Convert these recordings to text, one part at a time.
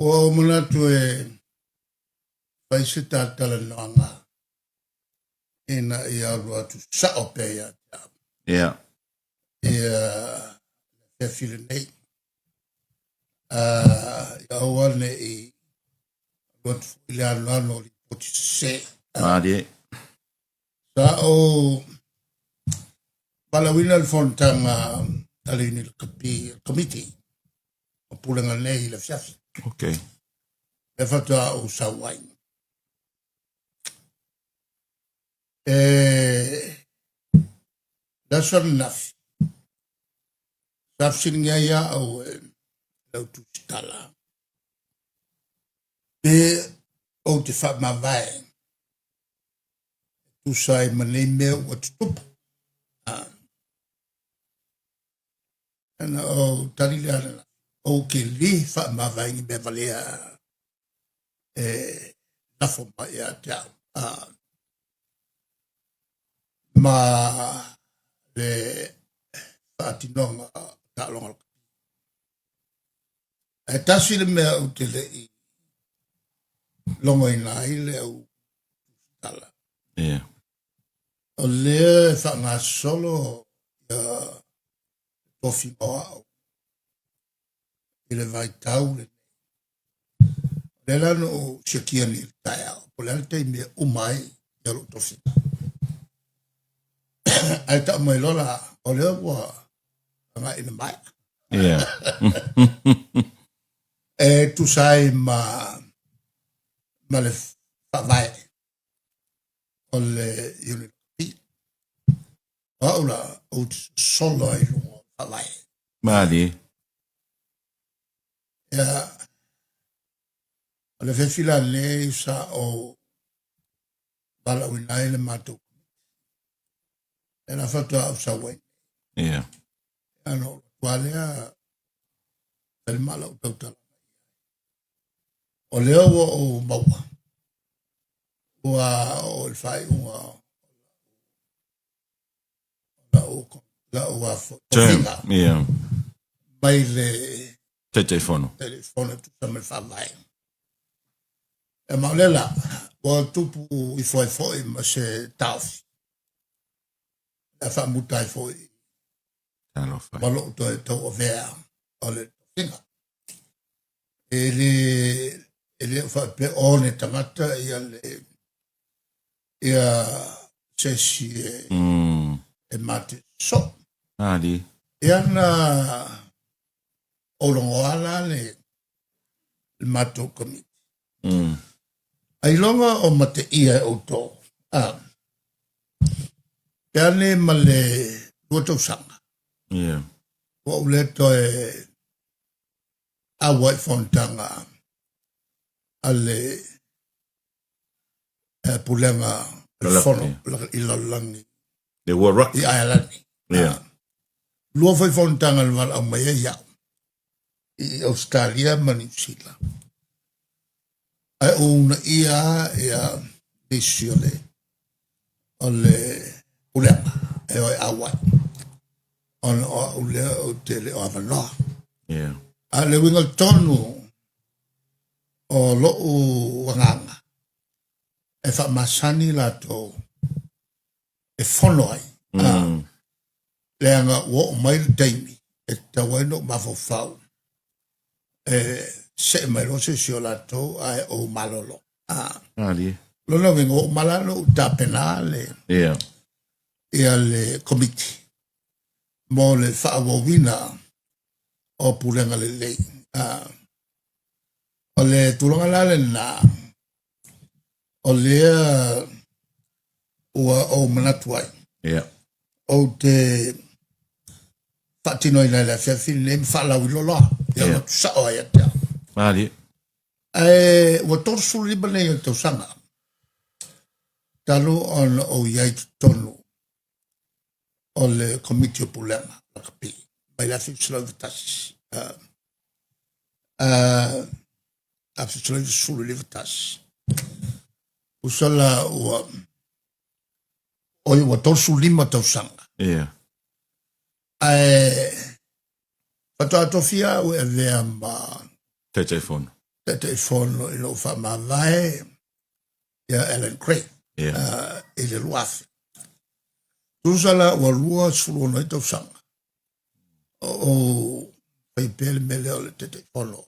Ua ou manatu e fai se talatalanoaga ina ia alu atu sao pea ia te au. Ia. Ia le afiafi lenei. Uh, ia aua ne i alu atu foi le anoano o lipoti sese. Malie. Sa ou valaauina le fonotaga a le Iuni Lakapi, Komiti o Pulega nei i le afiafi. Okay. Lea faatoa ou sau ai. E le aso ananafi, sa fesiligia ai au e lau tusitala pe ou te faamavae e tusa ai ma nei mea ua tutupu. Ana ou tali lea ananafi, ou te lē faamavae i ni mea valea e lafo mai ia te au. Ma le faatinoga o taaloga lakapi. Ae tasi le mea ou te le i logoina ai le au tusitala. Yeah. O lea e faagasolo ia tofiga o au i le vaitau lenei. O lea la na ou siakia nei i le taeao, po o le a le taimi e uma ai ia lou tofiga. Ae tau mai loa la, o lea ua agai ina maea. Yeah. E tusa ai ma, ma le faavae o le Iuni Lakapi. O au la, ou te sosolo ai i luga o le faavae. Malie. Ia, o le afiafi la lenei sa ou valaauina ai le matou komiti. Lea la faatoa ou sau ai. Yeah. Ia ona ou alu atu lava lea fai ma lau tautalaga. O lea ua ou maua, ua oo i le faaiuga o lau tofiga Yeah. mai le Taitaifono. Taitaifono e tusa ma le faavae. E ma o lea la, ua tupu ifo ai foi ma se taofi. A faamuta ai foi Talofa. ma lou toe tauavea o le tofiga. E le, e le o faapea o le tagata ia le ia se isi e, e mate soo. Ali. Ia na ou logoa la le, le matou komiti. Ailoga o mateia e outou, a, pe ane ma le 2 tausaga. Yeah. Ua ou le toe auai i fonotaga a le pulega o le fono i lalolagi. Le World Rugby. I Aelani. Yeah. Lua foi fonotaga na valaau mai ai au i Australia ma Niu Sila. Ae ua uunaia ia nisi o le o le pulega e o e auai ona o au lea ou te le o avanoa. Yeah. A o le uiga tonu o lou agaga e faamasani latou e fono ai. Leaga ua oo mai le taimi e tatau ai ona ou mafaufau e see mai loa se isi o latou ae ou malolo. Malie. Lona uiga ua uma la ona ou tapena le, yeah. ia le komiti mo le faaauauina o pulega lelei. O le tulaga la lena, o lea ua ou manatu ai. Yeah. Ou te faatinoina i le afiafi lenei ma faalauiloa loa. Ia yeah. sao ai ia te au. Malie. Ae ua 35 nei o tausaga talu ona ou i ai i totonu o le Komiti o Pulega Lakapi mai le 1991. 1991. Tusa la ua oi ua 35 tausaga. Yeah. Ae faatoa tofia au e avea ma Taitaifono. Taitaifono ina ua faamavae ia Alan Craig i le 2000. Tusa la ua 26 ai tausaga o fai pea le mea lea o le Taitaifono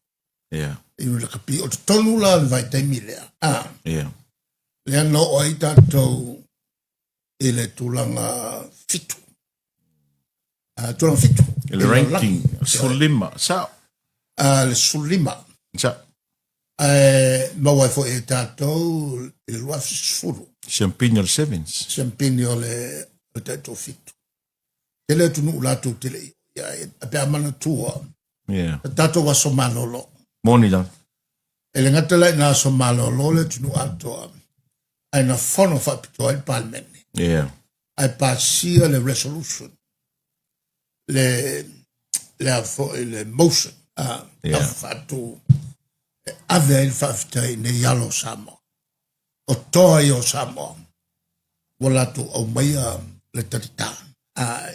i le lakapi. O totonu la o le vaitaimi lea, lea na oo ai tatou i le tulaga fitu. Tulaga fitu. I le ranking, 15, sao? Le 15. Sao. Ae maua ai foi e tatou i le 2010. Siampini o le Sevens. Siampini o le taitoafitu. Tele atunuu latou te le i ai, pe a manatua. Tatou aso malolo. Moni la. E le gata la ina aso malolo le atunuu atoa, ae na fono faapitoa ai le Palemene. Ae pasia le resolution, le a foi le motion, faatu e ave ai le faafetai nei alo o Samoa. O toa ia o Samoa, ua latou aumaia le talitā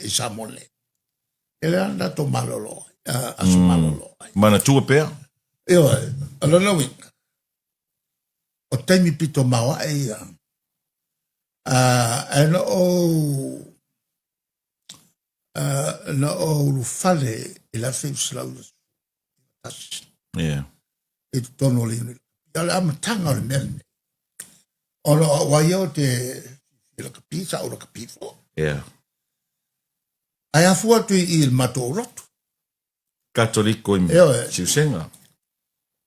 i Samoa nei. E le ana tatou malolo ai, aso malolo ai. Manatua pea? Ioe, o lona uiga, o taimi pito maoae ia. Ae na ou ulufale i le 1991 i totonu o le unit. O le amataga o le mea lenei. Ona o au ia o te lakapi, sa ou lakapi foi. Ae afua atu i le matou lotu. Katoliko i Siusenga.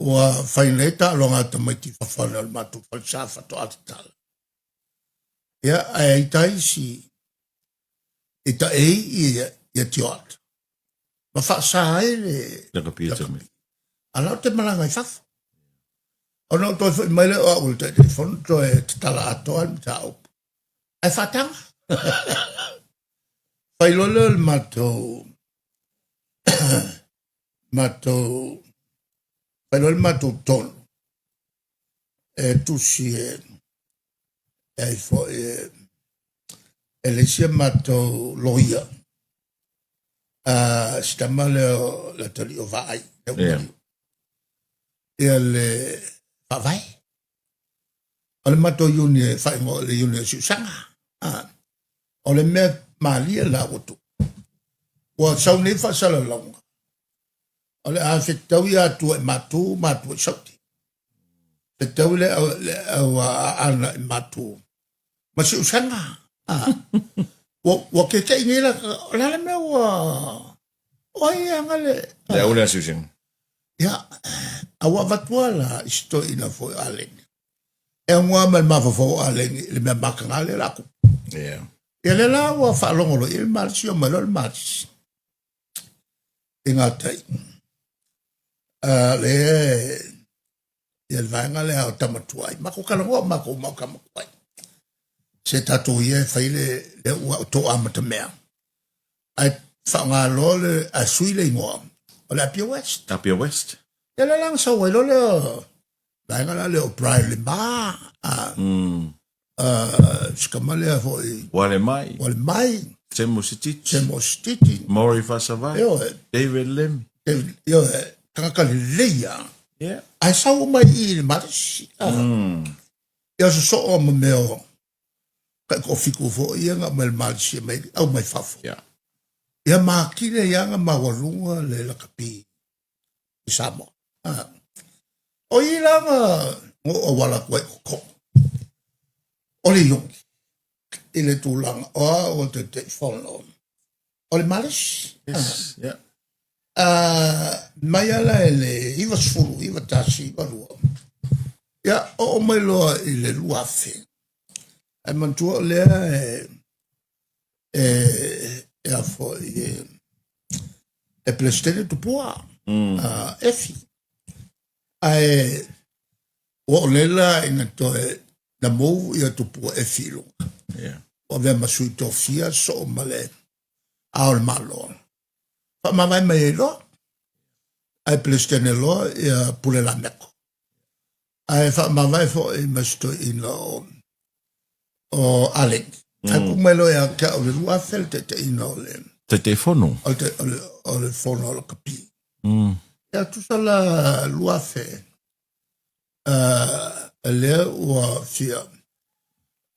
Ua fai nei taaloga a tamaiti i fafo ane o le matou falesa faatoa tatala. Ia, ae ai taisi i taei ia tioata. Ma faasa ai le lakapi. A la o te malaga i fafo. Ona ou toe foi mai lea o au i le Taitaifono toe tatala atoa le mataupu. Ae faataga. Fai loa lea o le matou matou fai loa le matou tonu e tusi e ai foi e le isi a matou loia si tama lea o le atalii o Vaai ia le faavae. O le matou iuni e faaigoa o le iuni o Siusaga. O le mea malie la ua tupu, ua sau nei faasalalauga, o le a fetaui Atua i Matu, Matu i Saute. Fetaui le au Aana i Matu ma Siusaga. Ua keke'i nei la, o le a le mea ua, o ai e aga le... Le au lea Siusaga. Ia, a ua avatu lava la i si toeaina foi o Aleni. E augā mai le mafaufau o Aleni i le mea mataga lea o le a tupu. Ia lea la ua faalogo loa i ai le malosi, omai loa le malosi i gatai. Lea ia le vaega lea o tama tuai. Matou talanoa matou ma o tama tuai. Se tatou ia e fai le lea ua outou amatamea. Ae faaaoga loa le ae sui le igoa o le Apia West. Apia West. Ia lea la na sau ai loa lea vaega la lea o Brian Lima. Si tama lea foi. Wale Mai. Wale Mai. Semo Sititi. Semo Sititi. Maury Fasavai. Ioe. David Lim. David, ioe. Tagata lelei lava. Ae sau mai i le malosi. Ia sosoo ma mea o tai toafitu foi ia na aumai le malosi mai aumai fafo. Ia makina ia na maualuga le lakapi i Samoa. O i la na ou auala atu ai i totonu o le iuni i le tulaga o au o le Taitaifono o le malosi. Mai ala i le 90, 91, 92, ia oo mai loa i le 2000. Ae manatua o lea e a foi e Peresetene Tupua, Efi. Ae ua oo nei la ina toe na mou ia Tupua Efi i luga. Ua avea ma sui tofia soo ma le Ao o le Malo. Faamavae mai ai loa, ae Peresetene loa ia Pule Lameko. Ae faamavae foi ma si toeaina o Aleni. Ae tuu mai loa ia te au le 2000 le taitaiina o le Taitaifono. O le fono o lakapi. Ia tusa la 2000. lea ua fia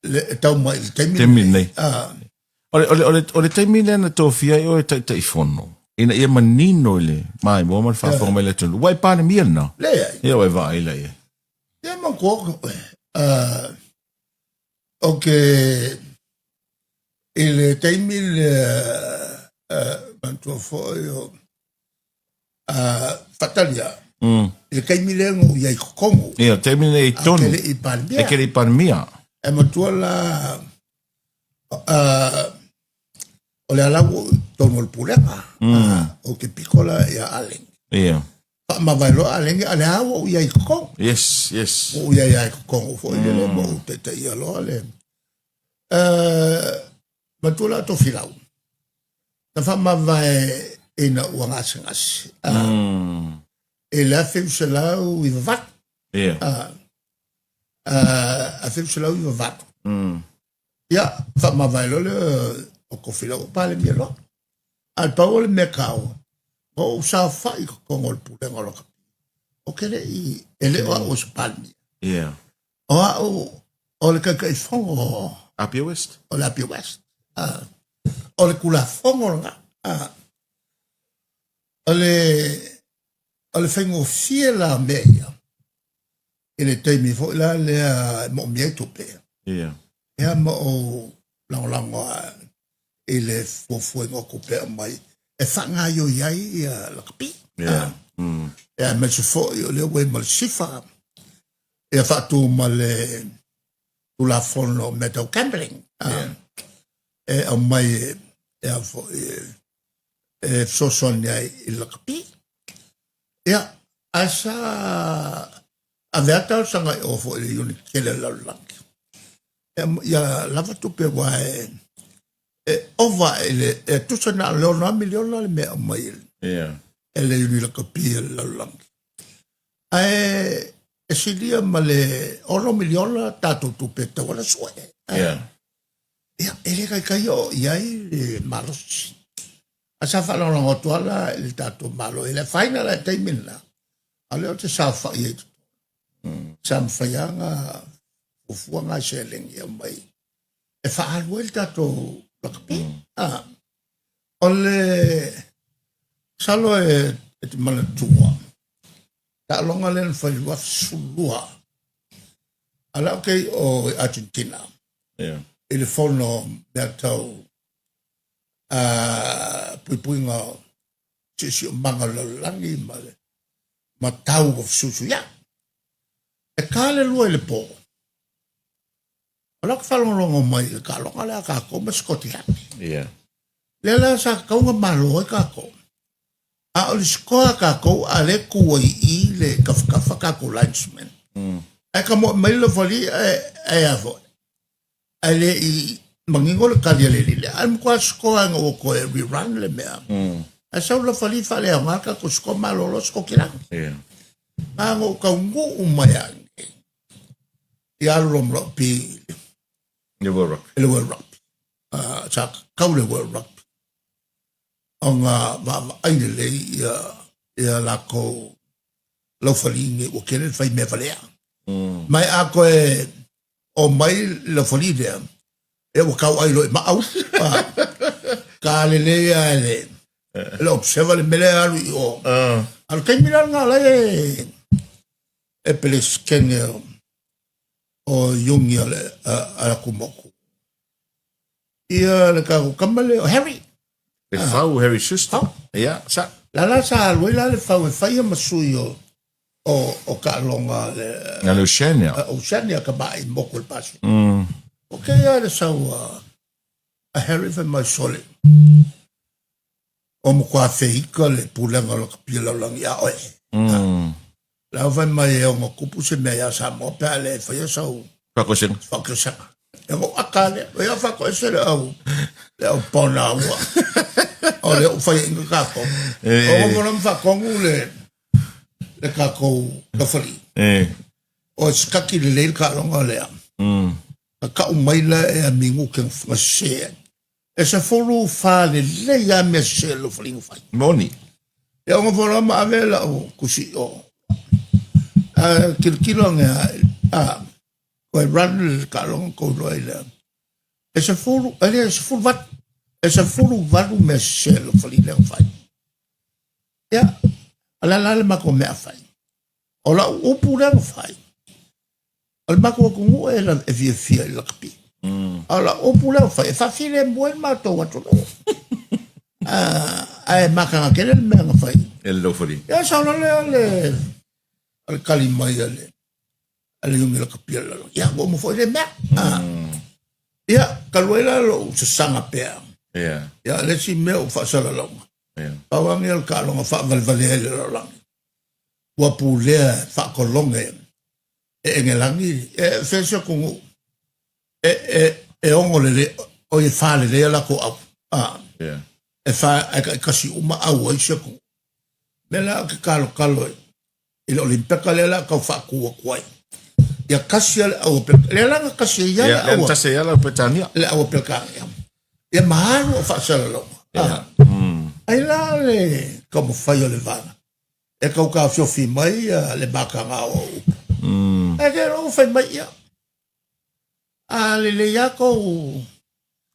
le, e tau mai i le taimi Taimi lenei. Ah, O le taimi lea na tofia ai oe Taitaifono, ina ia manino i le maimoa ma le faafofoga mai le atunuu, ua e Palemia lena. Leai. Ia ua e vaai la i ai. Ia manatua, ah, o ke i le taimi lea, ah, manatua foi o ah, faatalia i le taimi lea na ou i ai i totonu. Ia, taimi lea i totonu. A ke le i Palemia. E ke le i Palemia. E matua la, ah, o le ala ua i totonu o le pulega. Ah, o ke piko la ia Allen. Ia. Faamavae loa Allen, a lea ua ou i ai i totonu. Yes, yes. Ua ou i ai i totonu foi lele, ma ou taitaia loa le. Eh, matua la Tofilau. Na faamavae ina ua gasegase. Ah, i le 1998. Ia. Ah, ah, 1998. Ia, faamavae loa le o Tofilau o Palemia loa. A le pau o le mea taua, na ou saofai i totonu o le pulega o lakapi. O ke le i, e le o au o se Palemia. O au o le Taitaifono Apia West. O le Apia West. Ah, o le Tulafono lena. Ah, o le faigofie la o mea ia, i le taimi foi la lea e moomia ai tupe. Ia ma ou lagolago i le fuafuaina o tupe e aumai e faagaioi ai ia lakapi. Ia aemaise foi o lea ua i ma le SIFA, ia faatu ma le Tulafono o mea tau gambling. E aumai e a foi e fesoasoani ai i le lakapi. Ia, ae sa ave a talosaga i o foi i le unit tele o le lalolagi. Ia lava tupe aua e ova i le, e tusa na o le 6 miliona le mea e aumai e le unit lakapi a le lalolagi. Ae e silia ma le 6 miliona tatou tupe e tatau ona sue. Ia, e le taitai oo i ai le malosi. A sa faalagolago atu lava la i le tatou Malo, e le afaina la i le taimi lena, a o lea ou te saofai ai i totonu. Sa mafai lava ona fuafua nai seleni e aumai e faaalu ai le tatou lakapi. Ah, o le masalo e te manatua, taaloga lea na fai i le 2012, a la ou te i o i Argentina, i le fono mea tau puipuiga o siosiomaga o le lalolagi ma le matau o fesuisuiai. E ta le 2 i le po, o la ou te faalogologo mai i le taaloga lea a tatou ma Sikotilani. Lea la sa tatau ona malo ai tatou. A o le score a tatou, a lea e tu ai i i le tafatafa tatou linesman. Ae tamoe mai le lafali ae a foi. Ae le i manino le tali a le alii lea. Ae matua score ina ua toe rerun le mea. Ae sau le lafali faaleaoga le tatou score malolo Sikotilani. Na ona ou taunuu mai lava i alu loa ma lou pi i le World Rugby. I le World Rugby. Sa tatau le World Rugby ona vaavaai lelei ia latou laufali nei ua tele le fai mea valea. Ma a toe o mai le laufali lea, ia ua tauai loa i maau. Ka lelei lava e le observer le mea lea alu i o. A o le taimi la lena o la e e Peresetene o Iuni o le a latou motu. Ia le tatou tama lea o Harry. Le Fau, Harry Schuster. Fau. Ia, sa. La la sa alu ai la le Fau e faia ma sui o taaloga le Na le Oceania. Oceania ka mai moku le Pasifika. O ke ia le sau a Harry fai mai sole. O matua feika le pulega o lakapi o lalolagi ia oe. La fai mai e ono tupu se mea ia Samoa pe a le faia sau Whakoesega. Whakoesega. E mo aka le, o ia whakoese le au pona ua. O le u whai inga kākou. O ngo mona mwhakongu le kākou kawhari. O skaki le leil ka longa lea. Ka kau maila e a mingu ke whakasea. E sa folu wha le lei a mea se lo whalinga whai. Moni. E onga fōla ma ave la o kusi o. A kilokilo ngea Koe run le taaloga kou iloa ai lea. E 10, e le 18, e 18 mea sese a le lofali lea na fai. Ia, o le a la le matou mea a fai? O lau upu lea na fai, o le matou atunuu e, e fiafia i le lakapi. A o lau upu lea na fai, e faafilemu ai le matou atunuu. Ae mataga tele le mea na fai. E le laufali. Ia, sau loa lea o le tali mai a le a le iuni lakapi a le lalolagi. Ia, ua uma foi lea mea. Ia, talu ai la lou sasaga pea. Ia, le isi mea ua faasalalauga. Pau lava lenei o le taaloga faavalevalea ai le lalolagi. Ua pulea faakologe e Engelagi, e fea se atunuu e ogo lelei, oi e falelei a latou au. E fa, ae taitasi uma au a isi atunuu. Mea la ou te talotalo ai i le Olimpeka lea la a tau faatu atu ai. Ia kasi a le au lea la na kasi ai le au. Tasi ai le au Peretania. Le au Peretania. Ia ma alu o faasalalauga. Ai la le taumafai o le vaega e tau taofiofi mai le mataga o au upu. Ae te lou fai mai ia. A lelei lava tou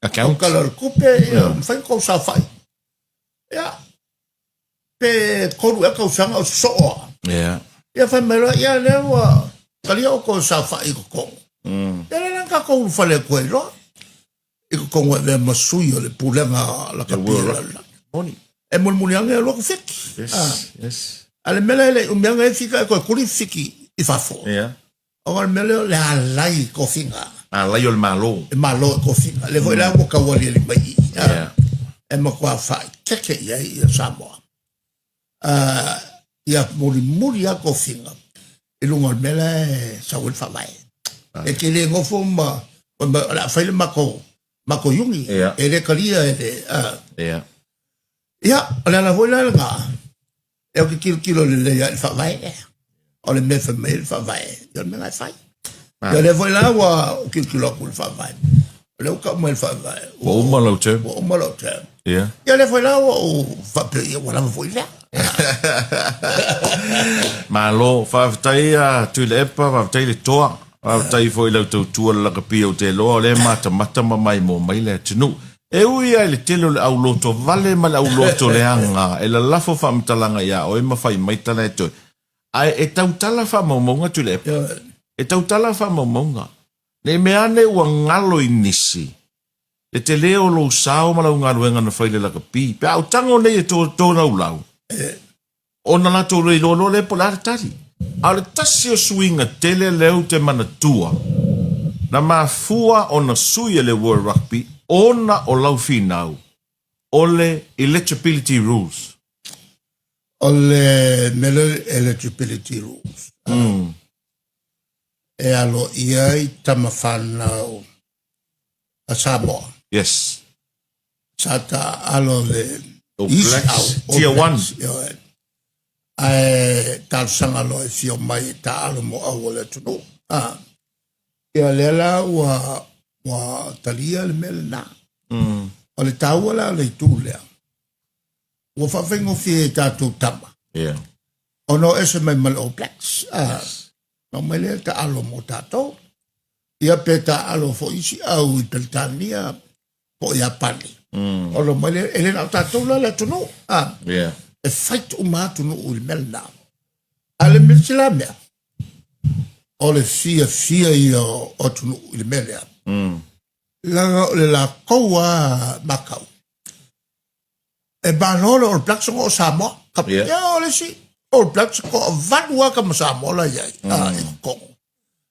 account tala o le tupe, ia mafai ona tou saofai. Ia, pe 3 ea tausaga o sosoo lava. Ia fai mai loa, ia lea ua talia outou e saofai i totonu. Ia lea la na tatou ulufale atu ai loa i totonu e avea ma sui o le pulega lakapi o le lalolagi. E mulimuli ane e alu atu Fiti. A le mea lea e le i umi ane e fika e toe tuli Fiti i fafo. Ona o le mea lea o le alai i tofiga. Alai o le Malo. E Malo i tofiga. Lea foi la ua taualiali mai i i. E matua faaeteete i ai ia Samoa. Ia mulimuli lava tofiga i luga o le mea la e sau ai le faavae. E te le nofo ma o le a fai le matou matou iuni. E le talia e le Ia, o le ala foi la lena, e ou te tilotilo lelei lava i le faavae. O le mea e fai mai ai le faavae, ia o le mea lena e fai. Ia o lea foi la ua ou tilotilo atu i le faavae. O lea ua tau mai le faavae. Ua uma lau term. Ua uma lau term. Ia. Ia o lea foi la ua ou faapea, ia ua lava foi lea. Malo, faafetai a Tuilaepa, faafetai le toa. Faafetai foi i lau tautua i le lakapi ou te iloa o lea e matamata ma maimoa mai le atunuu. E ui lava i le tele o le auloto vale ma le auloto leaga e lalafo faamatalaga ia oe ma fai mai tala e toe, ae e tautala faamaumauga Tuilaepa. E tautala faamaumauga. Ne i mea ane ua galo i nisi le tele o lou sao ma lau galuega na fai i le lakapi. Pe a ou tago nei e tolaulau, ona latou le iloa loa lea po o le a le tali. A o le tasi o suiga tele lea ou te manatua, na mafua ona sui e le World Rugby ona o lau finau, o le Eligibility Rules. O le mea lea o le Eligibility Rules, e aloaia ai tama fanau a Samoa. Yes. Sa taaalo le All Blacks, Tier 1. Ioe. Ae talosaga loa e fia omai e taaalo mo au o le atunuu. Ah. Ia lea la ua ua talia le mea lena. O le taua la o le itu lea. Ua faafaigofie i tatou tama. Ona o ese mai ma le All Blacks. Ah. Na omai lea taaalo mo tatou. Ia pe taaalo foi isi au i Peretania po o Iapani. Ona omai lea, e le na o tatou la le atunuu. Ah. E fight uma atunuu i le mea lena. A le mea la mea, o le fiafia ia o atunuu i le mea lea. Leaga o le latou lava matau, e malo le All Blacks ona o Samoa. Ka, yeah. O le isi All Blacks toavalu lava tama Samoa la i ai i totonu.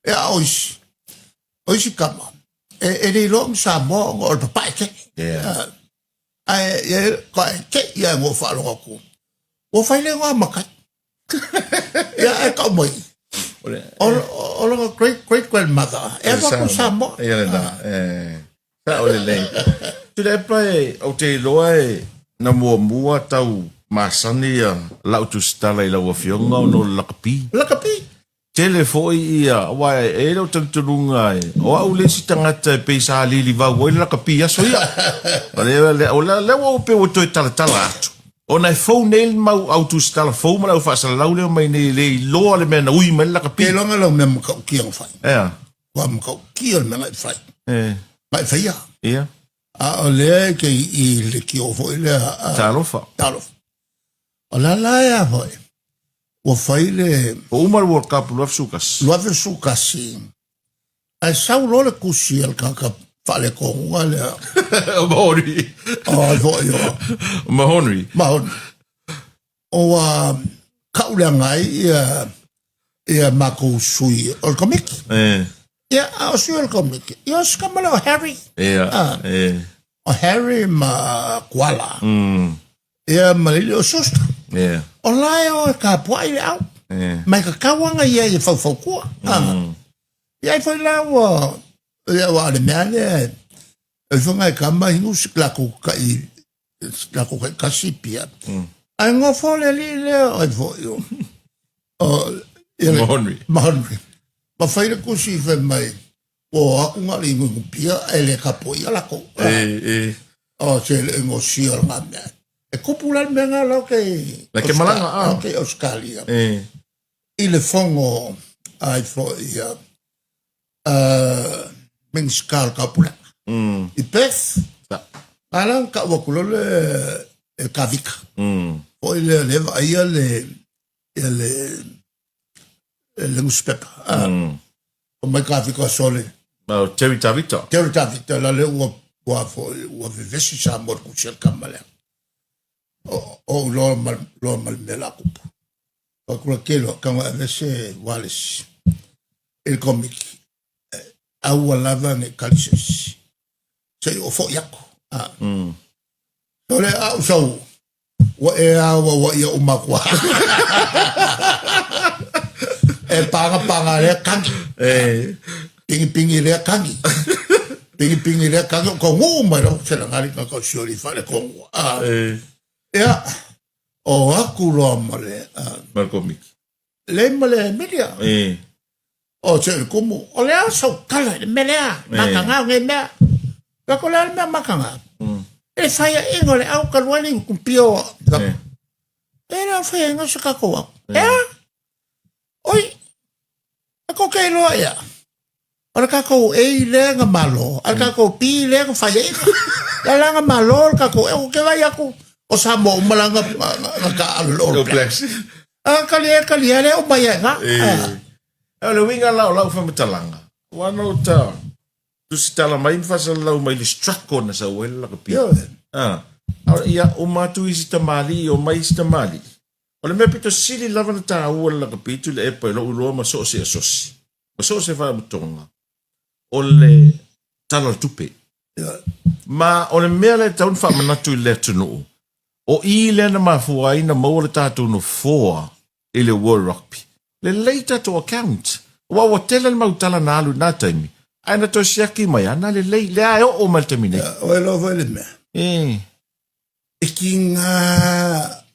Ia o isi, o isi tama, e le iloa ni Samoa ona o le papae tele. Ae e, ka e te ia e ngō whaaloga atu. Ua whai le ngā makai. Ia e kau mai. O lona great great grandmother. E alu atu i Samoa. Ia lena. Sa o lelei. Tuilaepa e, ou te iloa e na muamua tau masani ia lau tusitala i lau afioga ona o le lakapi. Lakapi. Tele foi ia, aua e i ai lou talitonuga e, o au le isi tagata e pei sa alilivau ai le lakapi i aso ia. O lea, o lea ua pei ua toe talatala atu. Ona e fou nei le mau au tusitala fou ma le au faasalalau lea mai nei e le iloa le mea na ui mai le lakapi. Ke iloga lau mea matautia na fai. Ea. Ua matautia le mea na e fai. E. Na e faia. Ia. A o lea e ke i le kio foi lea. Talofa. Talofa. O la la ea foi. Ua fai le... Ua uma le World Cup 2011. 2011. Ae sau loa le kusi a le tagata faalekonuga lea. O Mahonry. O ai foi o. Mahonry. Mahonry. Ua kauleaga ai ia ia makou sui o le komiti. Eh. Ia, a o sui o le komiti. Ia, o si kama lea o Harry. Ia. Ah. Eh. O Harry ma Kuala. Ia, ma le alii o Schuster. Ia. O la e o e kapuaʻi le au. Ia. Mai ka kauaga ia i faufautua. Ia ai foi la ua, ia ua le mea lea, e whanga e kama inu si lakou kai, lakou kai kasi pia. Ae ngofo le alii lea o ai foi o, o, ia le- Mahonry. Mahonry. Ma fai le kusi fai mai, ua o aku nga le ingoingo pia, e le kapoia lakou. E, e. O se le ingosia o nga mea. E kupu la le mea nga lau kei... La ke malanga, ah. Kei Australia. E. I le fono ai foi ia Minisita o le Taupulega. I Perth. Sa. A la ka ua kulo le e Kavika. Foi le le vaaia le ia le le newspaper. O mai Kavika sole. Ma Terry Tavita. Terry Tavita la le ua ua foi ua vevesi sa mo ku sel kamale. O o lo mal lo mal me la kupu. O kula kelo ka wa vese wales. El comic. Aua lava ne kalises. Se o fo yako. Ah. Sole au sau. Ua e a ua ua ia uma kua. E panga panga lea kangi. E. Pingi pingi lea kangi. Pingi pingi lea kangi. Ko ngu mai lau se la ngari ka siori whare ko ngu. Ah. E. Ia, o aku loa ma le... Ma le komiki. Le ma le Emilia. E. O te le kumu. O le a sau tala i le mea lea. Makanga o ngei mea. Ka ko le a le mea makanga. E whaia ingo le au ka luani kumpio. E. E le au whaia ingo se kako au. E a? Oi. E ko kei loa ia. O le kakou A lea na malo, a le kakou B lea na faiaina. La la na malo le kakou E, o ke vai aku, o Samoa uma la na, na, na ka alo le All Blacks. A kali e kali e lea uma ia nga. E. O le uiga la o lau faamatalaga, ua ana o ta tusitala mai ma faasalalau mai le struggle na sau ai le lakapi. Ah. Ia uma atu isi tamalii, omai isi tamalii. O le mea pito sili lava na taua le lakapi tu le epa i lou iloa ma so o se asosi. Ma so o se faalapotopotoga, o le Tala o le Tupe. Ma o le mea lea e tatau ona faamanatu i le atunuu, o i lea na mafua ai na maua le tatou nofoa i le World Rugby. Lelei tatou account. Aua ua tele le mau tala na alu i na taimi, ae na toe siaki mai, ana lelei, lea e oo mai le taimi nei. Oi loa foi le mea. E. E ki ngā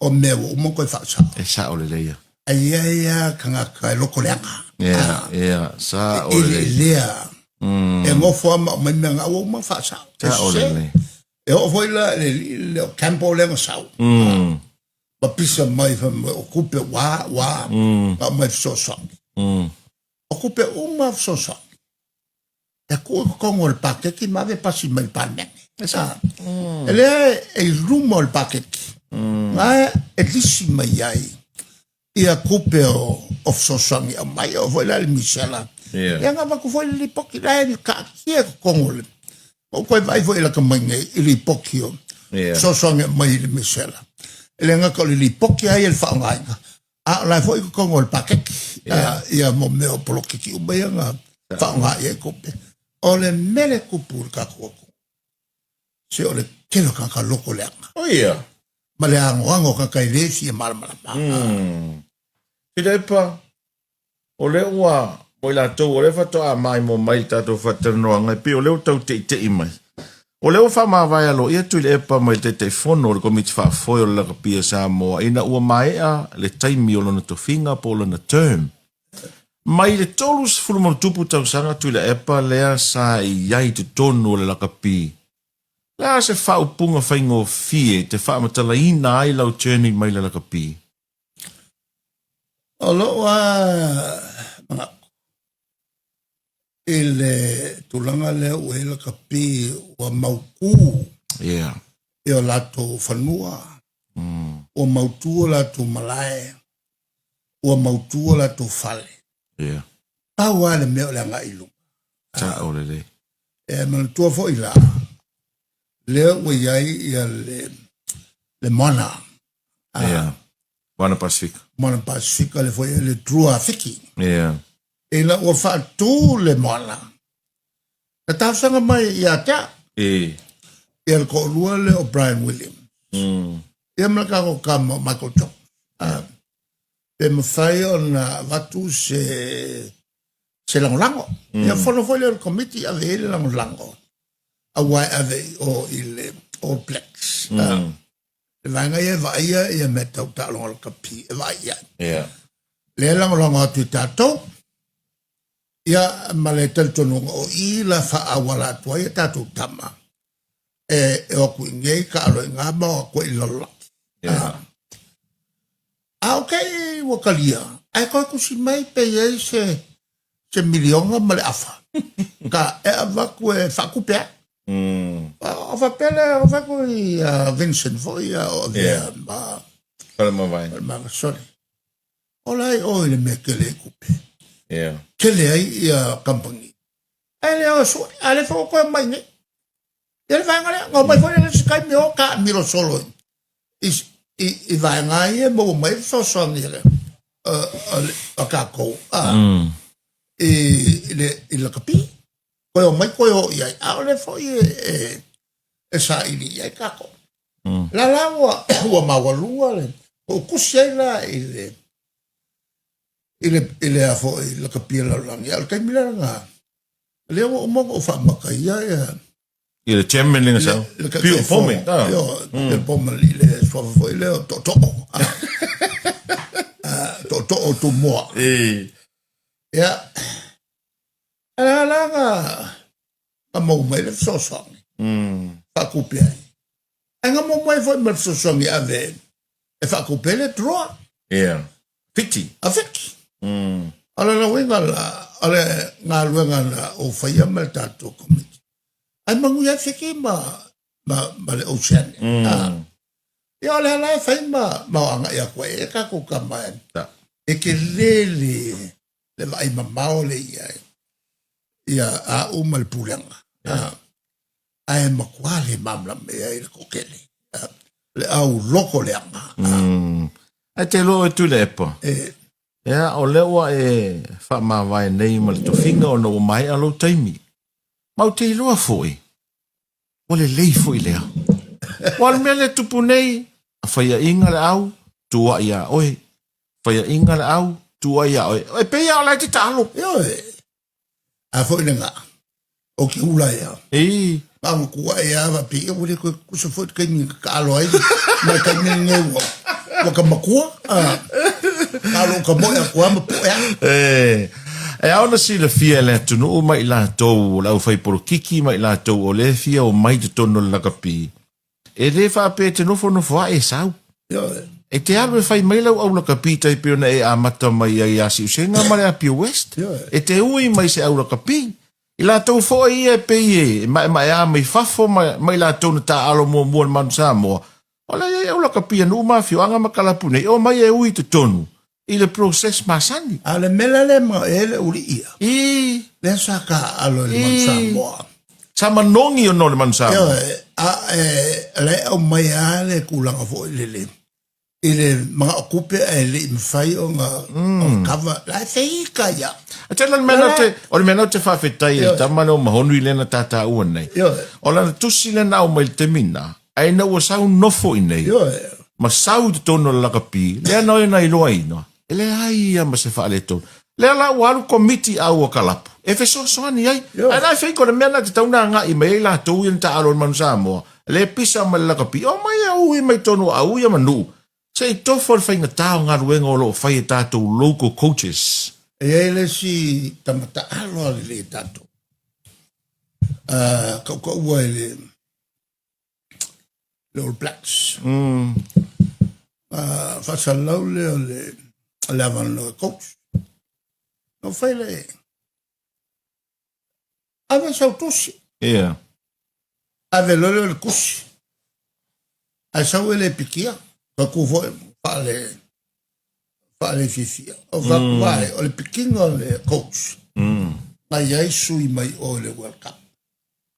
o mea ua uma koe whaasao. E sao lelei ia. Ai ai a kangaka e loko leaga. Ia, ia, sao lelei. E lea. E ngofo ama o mai mea ngā ua uma whaasao. Sao lelei. E oo foi la le, le o Campbell lea nga sau. Ma pisa mai fa mai o kupe wā, wā. Nga mai fesoasoani. O kupe uma fesoasoani. E ku i kokongo o le paketi ma ave pasi mai le Palemene. E lea e i luma o le paketi. Nga e lisi mai ai ia kupe o o fesoasoani au mai o foi la le misela. Ia nga vaku foi le lipoki la e kaatia kokongo le. O koe vai foi la ka mai nei i lipoki o fesoasoani au mai i le misela. E le nga ka o le lipoki ai e le whaongainga. A o la foi kokongo o le paketi. Ia mo mea o polokiki uma ia nga whaonga i e kupe. O le mele kupu le kakou aku. Se o le tele o kaka loko leaga. O ia. Ma le agoago o kaka e le fia malamalama. Filepa, o lea ua, mo i latou, o lea faatoa maimoa mai le tatou faatalanoaga, e pei o lea ua tau teitei mai. O lea ua faamavae aloaia Tuilaepa mai le Taitaifono o le Komiti Faafoe o le Lakapi a Samoa ina ua maea le taimi o lona tofiga po o lona term. Mai le 30 ma tupu tausaga Tuilaepa lea sa i ai i totonu o le lakapi. Le a se faaupuga faigofie e te faamatalaina ai lau journey mai le lakapi? O lou a manatu i le tulaga lea ua i ai lakapi ua mautu i o latou fanua, ua mautu o latou malae, ua mautu o latou fale. Pau lava le mea o le agai i luma. Sao lelei. E manatua foi la, lea ua i ai ia le, le moana. Yeah. Moana Pasifika. Moana Pasifika le foi le Drua Fiki. Yeah. Ina ua faatu le moana, na talosaga mai ia te au. E. Ia le toalua lea o Brian Williams. Ia ma le tatou tama o Michael Jones. Yeah. Pe mafai ona avatu se se lagolago. Ia fono foi lea o le komiti ave i ai le lagolago aua e ave i o i le All Blacks. Le vaega ia e vaaia ia mea tau taaloga lakapi e vaai i ai. Lea e lagolago atu i tatou, ia ma le talitonuga o i la faaauala atu ai a tatou tama e o atu i inei taalo i ina ma o atu ai i le lalolagi. A o te i ua talia, ae toe tusi mai pe i ai se se miliona ma le afa ka e avatu e faatupe ai. O faapea lea, o faapea i Vincent foi ia o avea ma Faleomavaega. Faleomavaega, sorry. O la e o i le mea tele ai tupe. Tele ai ia kamupani. Ae le o sue, a le foi o toe mai nei. Ia le vaega lea, na omai foi le isi taimi o taamilo solo i, i, i vaega ia e maua mai ai fesoasoani a le a tatou i, i le i lakapi. Toe omai toe o i ai, a o le foi e, e, e saili i ai tatou. La la ua, ua maualuga le, ua tusi ai la i le, i le, i le a foi lakapi a le lalolagi. A o le taimi la lena, lea ua uma ona ou faamataia ia I le chairman le sau. Le Pure Foreman. Io, Pure Foreman i le suafa foi lea o Tootoo. Tootoo o Tumua. E. Ia, a la na, na maua mai le fesoasoani. Faatupe ai. Ae na maua mai foi ma le fesoasoani e ave e faatupe ai le draw. Yeah. Fiti. A Fiti. O lona uiga la, o le galuega na ou faia ma le tatou komiti, ae manuia ai Fiti ma, ma, ma le Oceania. Ah. Ia o le ala e fai ma, ma agai atu ai e tatou tama e, e tele le, le vaai mamao le i ai ia au ma le pulega. Ah. Ae matua le malamalama i ai le toatele. Ah. Le au loko leaga. Ah. Ae te iloa oe Tuilaepa. E. Ea, o lea ua e faamavae nei ma le tofiga ona ua maea lou taimi. Ma ou te iloa foi, ua lelei foi lea. Aua o le mea lea e tupu nei, a faiaina le au, tuuai ia oe. Faiaina le au, tuuai ia oe. E pei lava o la e te taalo. Ioe. A foi lena, o ke ula ia. Ei. Ma ua kuaʻi a wa pi ua le koe kusa foi te kaimi ka alo ai. Ma le kaimi lenei ua ua ka makua. A alo ka moe aku a ma poe a. E, e ao ona silafia e le atunuu ma i latou o le aufaipolokiki ma i latou o lea e fia omai i totonu o le lakapi, E le faapea e te nofonofo ae e sau. Ioe. E te alu e fai mai lau au lakapi tai pei ona e amata mai ai ia Siusega ma le Apia West. Ioe. E te ui mai se au lakapi. I latou foi ia e pei e maemaea mai fafo ma, ma i latou na taaalo muamua i le Manu Samoa, o la e i ai au lakapi a nuu ma afioaga ma kalapu nei, omai e ui i totonu i le process masani. A o le mea la lea ma e le uli ia. I. Lea sa taaalo i le Manu Samoa. Sa manogi ona o le Manu Samoa. Ioe, a e, la e aumai lava le tulaga foi lele i le manao tupe ae le i mafai ona ona cover. La e feika ia. A tele o le mea na te, o le mea na te faafetai ai i le tama lea o Mahonu i lea na tataua nei. Ioe. O lana tusi lea na aumai i le taimi na, Ae ina ua sau nofo i nei, ma sau i totonu o le lakapi, lea na na iloaina, e leai ia ma se faaletonu. Lea la ua alu komiti au a kalapu, e fesoasoani ai. Ae la e fai ko le mea na tatau na agai mai ai latou ia na taalo i le Manu Samoa, le pisa ma le lakapi, omai e ui mai totonu o au ia ma nuu, se i tofo le faigata o galuega o lo o fai e tatou local coaches. E i ai le isi tama taalo a lelei tatou, kaukau ai le. Le All Blacks. Faasalalau lea o le le avanoa e coach. Na fai le ave sau tusi. Ave loa lea o le tusi. Ae sau e le pikia. Ka ku foi faale faale fiafia. O faatu o le pikiga o le coach. Na i ai sui mai o i le World Cup.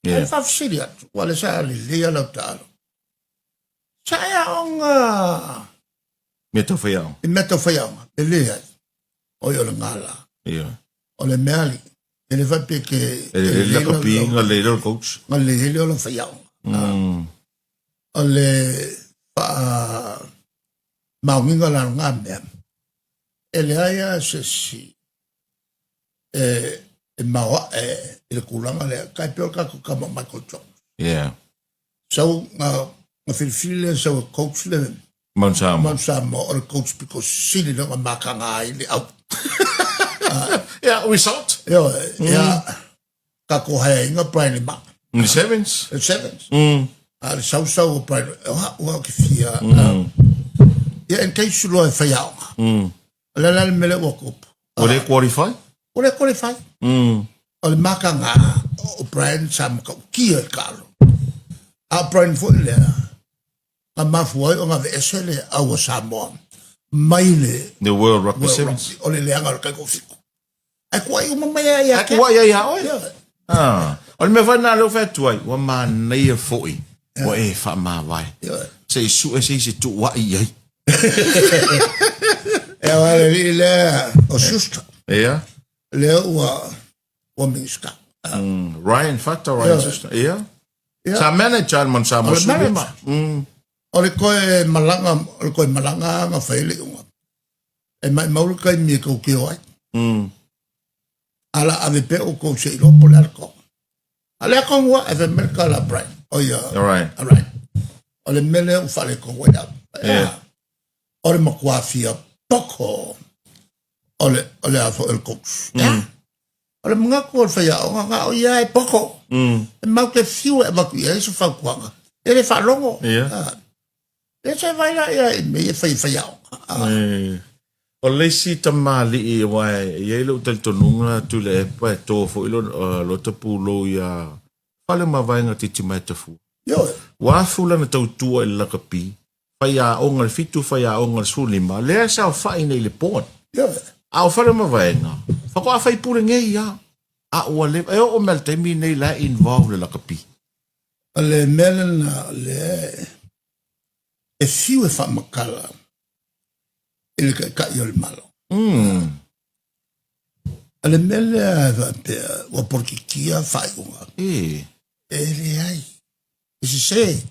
Ae faafesili atu, ua le sa lelei lau taalo. Sa e aoga mea tau faiaoga. I mea tau faiaoga, e leai. Oi o le gala. O le mea ali. E le faapea ke... E le la kapiga le le coach. Nga le hele o le faiaoga. O le faa maogiga la ngā mea. E leai a se si e maoae i le tulaga lea, tai pei o le tatou tama Michael Jones. Sau nga nga filifili lea sau e coach le Mount Samoa. Mount Samoa o le coach pito sili lea na mataga ai le au. Yeah, result. Ioe, ia tatou haeaiga Brian Lima. Le Sevens. Le Sevens. A le sausau o Brian, o au au ke fia. Ia in case loa e faiaoga. O le ala le mea lea ua tupu. Ua le qualify? Ua le qualify. O le makaga o Brian sa matautia i le taalo. A o Brian foi lea, na mafua ai ona aveese le au a Samoa mai le The World Rugby Sevens. O le leaga o le taitofitu. Ae tuuai uma mai ai ia te. Ae tuuai ai ia oe. Ah. O le mea foi lena lea ua fai atu ai, ua manaia foi, ua e faamavae. Se i sue se isi e tuuai i ai. E aua le alii lea o Schuster. Ia. Lea ua ua Minisita. Ryan Fata, Ryan Schuster. Ia. Sa manager le Mount Samoa. O le manager. O le toe malaga, o le toe malaga na fai le iuga. E maimau le taimi e tou te o ai. A la ave pea outou se i iloa po o le a le toga. A lea tonu lava e fai mai le tala a Brian. O ia. All right. All right. O le mea lea ua faaletonu ai au. Yeah. O le matua fia poko o le, o le a foi o le coach. Yeah. O le manatu o le faiaoga na o ia e poko. E mau te fiu e avatu i ai se fautuaga. E le faalogo. Yeah. Ah. E se vai la ia i mea e fai faiaoga. Ah. Eh. O le isi tamalii aua e i ai lou talitonuga Tuilaepa e to foi lo, uh, lota pulou ia Fale ma Vaega Titimaea-Tafua. Ioe. Ua afu lana tautua i le lakapi, faiaoga le 7, faiaoga le 15, lea e saofai nei i le board. Ioe. A o Fale ma Vaega, faatoa faipule nei lava. A ua leva, e oo mai le taimi nei la e involve le lakapi. O le mea lena o lea e fiu e faamatala i le Taitai o le Malo. O le mea lea e faapea ua polokikia faaiuga. E leai. E sese.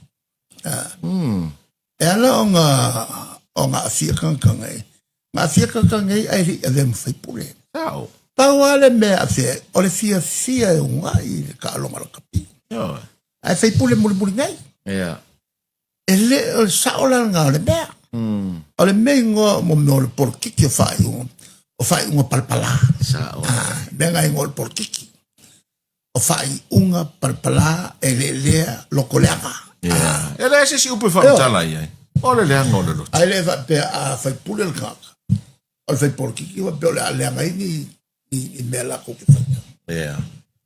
E ala ona ona aafia tagata nei. Na aafia tagata nei ae le i avea ma faipule. Sao. Pau lava le mea e aafia ai, o le fiafia e uunai i le taaloga lakapi. Ae faipule mulimuli nei. E le o le sao la lena o le mea. O le mea igoa mo mea o le polokiki o faaiuga, o faaiuga palapala. Sao. Ah, mea na igoa o le polokiki. O faaiuga palapala e le lea loko leaga. Yeah. E leai se isi upu e faamatala i ai. O le leaga o le loto. Ae le faapea a faipule le tagata. O le fai polokiki faapea o le a leaga ai ni i mea latou te faia. Yeah.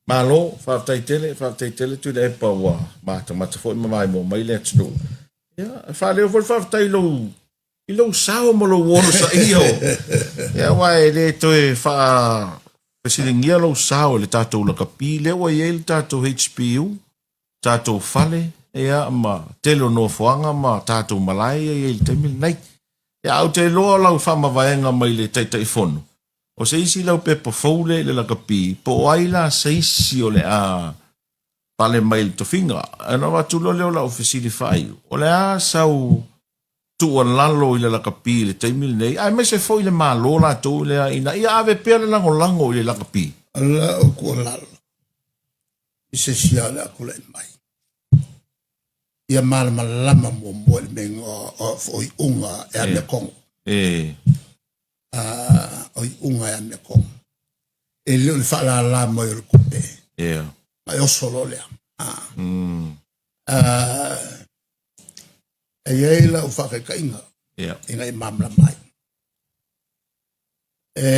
Malo, faafetai tele, faafetai tele Tuilaepa ua matamata foi ma maimoa mai le atunuu. Ia, e faaleo foi le faafetai i lou i lou sao ma lou onosaia o. Ia, aua e le toe faafesiligia lou sao i le tatou lakapi lea ua i ai le tatou HPU, tatou fale, ia, ma tele o nofoaga ma tatou malae ia i ai i le taimi lenei. Ia, ae ou te iloa o lau faamavaega mai le Taitaifono, O se isi lau pepa fou lea i le lakapi, po o ai la se isi o le a pale mai i le tofiga? Ona avatu loa lea o lau fesili faaiu, o le a sau tuualalo i le lakapi i le taimi lenei, aemaise foi le Malo latou lea ina ia ave pea le lagolago i le lakapi? O lau tuualalo i se isi o le a tulai mai, ia malamalama muamua i le mea igoa o iuga e amiotonu. O iuga e amiotonu. E le o le faalala mai o le tupe. E oso loa lea. E i ai lau faataitaiga ina ia malamalama ai. E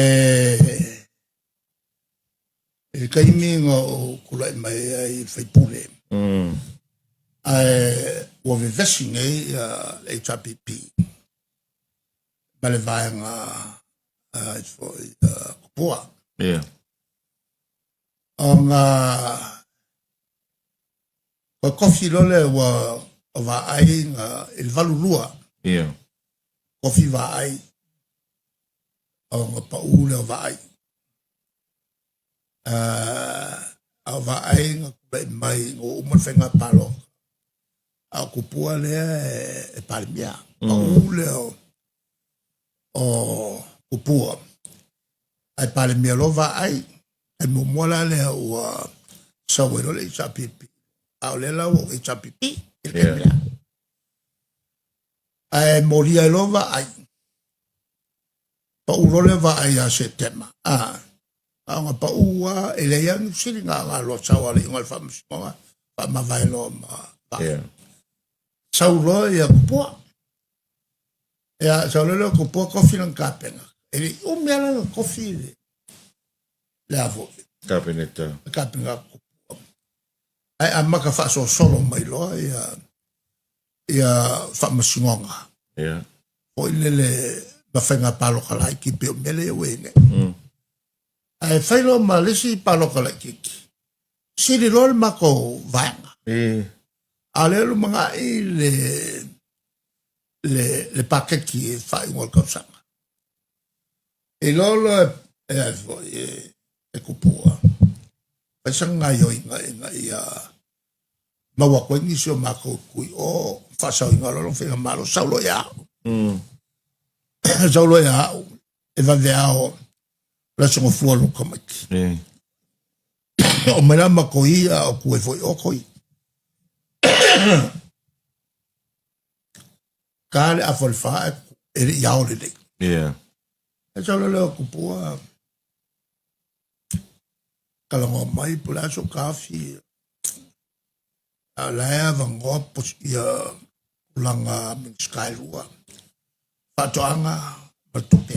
i le taimi na ou tulai mai ai i le faipule, ae ua vevesi nei le HRPP ma le vaega foi Tupua. Ona Ua kofi loa lea ua vaai na i le 82. Kofi vaai ona pau lea o vaai. A o vaai na tulai mai na ua uma le faiga palota. A o Tupua lea e Palemia. Pau lea o Tupua. Ae Palemia loa vaai. E muamua la lea ua sau ai loa le HRPP. A o lea la ua HRPP i le taimi lea. Ae molia ai loa vaai. Pau loa le vaai ia Setema. A ona pau lava, e leai lava ni fesili na ona alu sau lava i le iuga o le faamasinoga, faamavae loa ma vaai. Sau loa ia Tupua. Ia, sau loa lea o Tupua tofi lana tapena. E le i umi lava lana tofi le a foi. Kapeneta. Le Kapeneta a Tupua. Ae amata faasolosolo mai loa ia ia faamasinoga. Foi lele ma faiga palota laiti pei o mea lea ua i ai nei. Ae fai loa ma le isi palota laitiiti, sili loa le matou vaega. A o lea e lumanai le le paketi i le faaiuga o le tausaga. E iloa loa e ai foi e Tupua, fai sana gaoioiga ina ia maua atu ai nisi o matou tui o faasaoina loa lona faigamalo, sau loa ia au. Sau loa ia au e vave ao le aso gafua lou tamaiti. O mai la matou ia o tu ai foi o toi. Ta le afa o le fa e le i ao lelei. E sau loa lea o Tupua talanoa mai po o le a sou taofi a o la e avanoa ia tulaga Minisita e lua, faatoaga ma le tupe.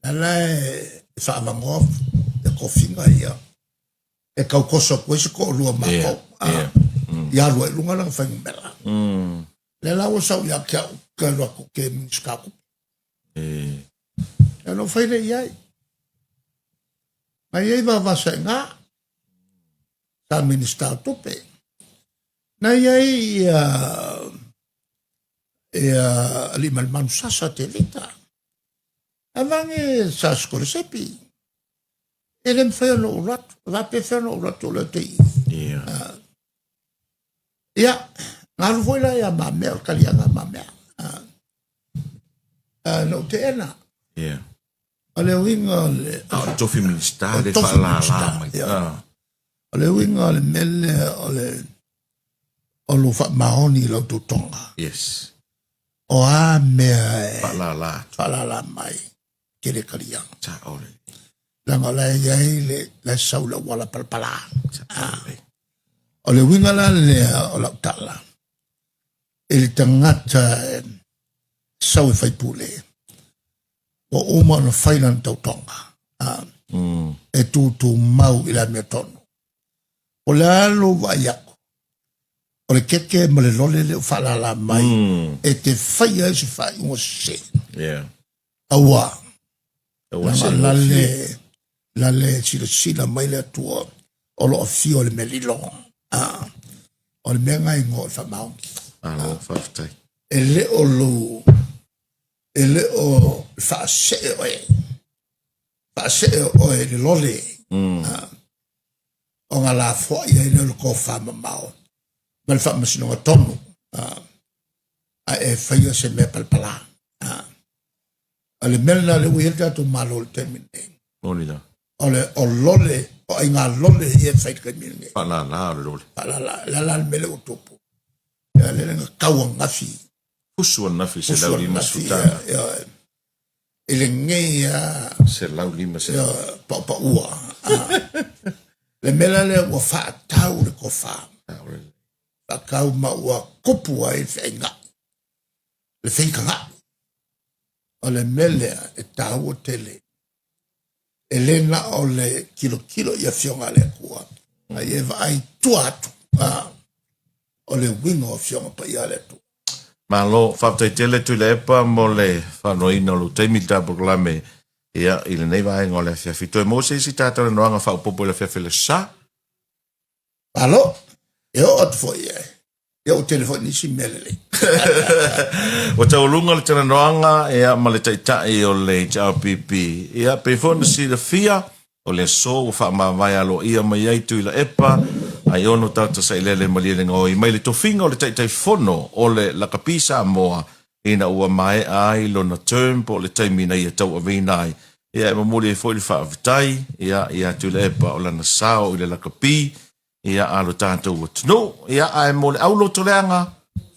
O la e faaavanoa ia tofiga ia e tau toso atu ai se toalua o matou ia alu ai i luga lana fuainumera. Lea la ua sau ia te au ke alu atu ke Minisita o Tupe. Ia ona ou fai lea i ai. Na i ai Vaovaosaina, sa Minisita o Tupe. Na i ai ia ia Aliimalemanu Sasa Tevita. Avange sa sikolasipi. E le mafai ona ou alu atu. E faapefea ona ou alu atu o lea ou te i i. Ia, na alu foi la ia Mamea, o le taliaga a Mamea. Na ou teena. O le uiga o le... A o le tofi Minisita le faalala mai. O le uiga o le mea lea o le o lou faamaoni i lau tautoga. O a mea e faalala atu. Faalala mai tele taliaga. Sao le. Leaga o la e i ai le la e sau le auala palapala. O le uiga la lea o lau tala i le tagata e sau e faipule ua uma ona fai lana tautoga e tutumau i le amiotonu. O le a lou vaai atu, o le keke ma le lole lea ua faalala mai e te faia ai se faaiuga sese. Aua, Aua leaga lale, lale silasila mai le Atua o lo o afio le mea lilo. O le mea lena e igoa o le faamaoni. Malo, faafetai. E le o lou, e le o faasee oe, faasee oe i le lole. Ona lafoai ai lea o le tofa mamao ma le faamasinoga tonu, ae e faia se mea palapala. O le mea lena lea ua i ai le tatou Malo i le taimi lenei. Moni la. O le o lole, o aiga lole ia e fai i le taimi lenei. Faalala o le lole. Faalala, le ala le mea lea ua tupu. Ia lea na tau ananafi. Fusu ananafi 150 tala. Ia, i lenei a 150. Ia, paupaua. Le mea la lea ua faatau le tofa. aiatatau ma ua tupu ai le feaigaʻi, le feitagaʻi. O le mea lea e taua tele, e le na o le tilotilo i afioga a le Atua, a ia vaai tua atu, a, o le uiga o afioga paia a le Atua. Malo, faafetai tele Tuilaepa mo le faanoaina o lou taimi i le tatou polokalame ia, i lenei vaega o le afiafi. Toe maua se isi ta talanoaga faaopoopo i le afiafi o le sa. Malo, e oo atu foi i ai. Ia ua tele foi nisi mea lelei. Ua taualuga le talanoaga ia, ma le taitai o le HRPP. Ia, pei foi ona silafia, o le aso ua faamavae aloaia mai ai Tuilaepa Aiono Tata Sailele Malielegaoi mai le tofiga o le Taitaifono o le Lakapi Samoa ina ua maea ai lona term po o le taimi na ia tauaveina ai. Ia, e momoli ai foi le faafetai ia, ia Tuilaepa o lana sao i le lakapi ia a lo tatou atunuu. Ia, ae mo le aulotoleaga,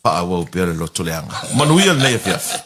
faaauau pea le lotoleaga. Manuia lenei afiafi.